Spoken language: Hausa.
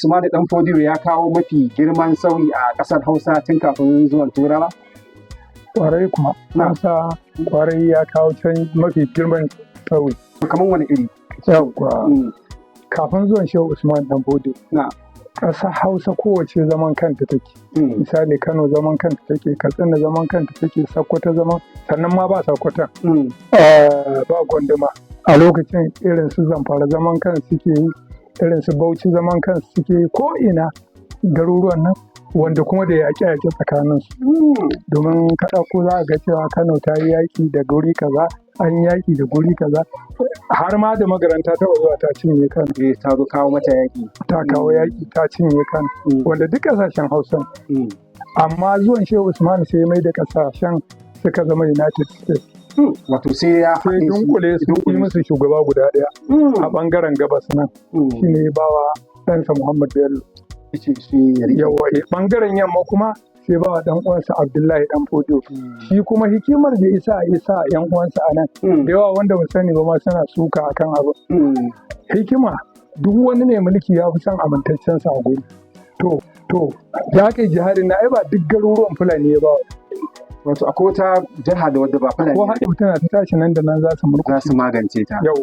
Usmanu Dan Fodiyo ya kawo mafi girman sauyi a ƙasar Hausa tun kafin zuwan Turawa? Kwarai kuma. Hausa kwarai ya kawo can mafi girman sauyi. Kamar wani iri? Yawwa. Kafin zuwan Shehu Usman Dan Fodiyo, ƙasar Hausa kowace zaman kanta take. Misali, Kano zaman kanta take, Katsina zaman kanta take, Sokoto zaman, sannan ma ba Sokoton. Ba Gwanduma. A lokacin irin su Zamfara zaman kan suke yi, irin su Bauchi zaman kan suke yi, ko ina garuruwan nan wanda kuma da yaƙe-yaƙe tsakaninsu. Domin ka ɗauko, za a ga cewa Kano ta yi yaƙi da guri kaza, an yi yaƙi da guri kaza, har ma da Magaran ta taɓa zuwa ta cinye Kano. Eh, ta zo kawo mata yaƙi. Ta kawo yaƙi ta cinye Kano, wanda duk ƙasashen Hausa ne. Amma zuwan Shehu Usman sai ya mai da ƙasashen suka zama United States. Wato sai ya sai haɗe su, dunkule su, yi dunkule musu shugaba guda ɗaya a ɓangaren gabas nan. Shine ya bawa ɗansa Muhammad Bello. Yace shi ya riƙe. Yawwa, ɓangaren yamma kuma sai bawa ɗan uwansa Abdullahi Dan Fodiyo. Shi kuma hikimar da isa yan uwansa a nan, da yawa wanda ba sani ba ma suna suka akan abu. Hikima, duk wani mai mulki ya fi son amintaccen sa a guri. To, da aka yi jihadin na, ai ba duk garuruwan Fulani ya bawa. Wato akwai wata jiha da wadda ba Fulani Ko haɗe tana ta tashi, nan da nan za su za murƙushe. su magance ta. Yau.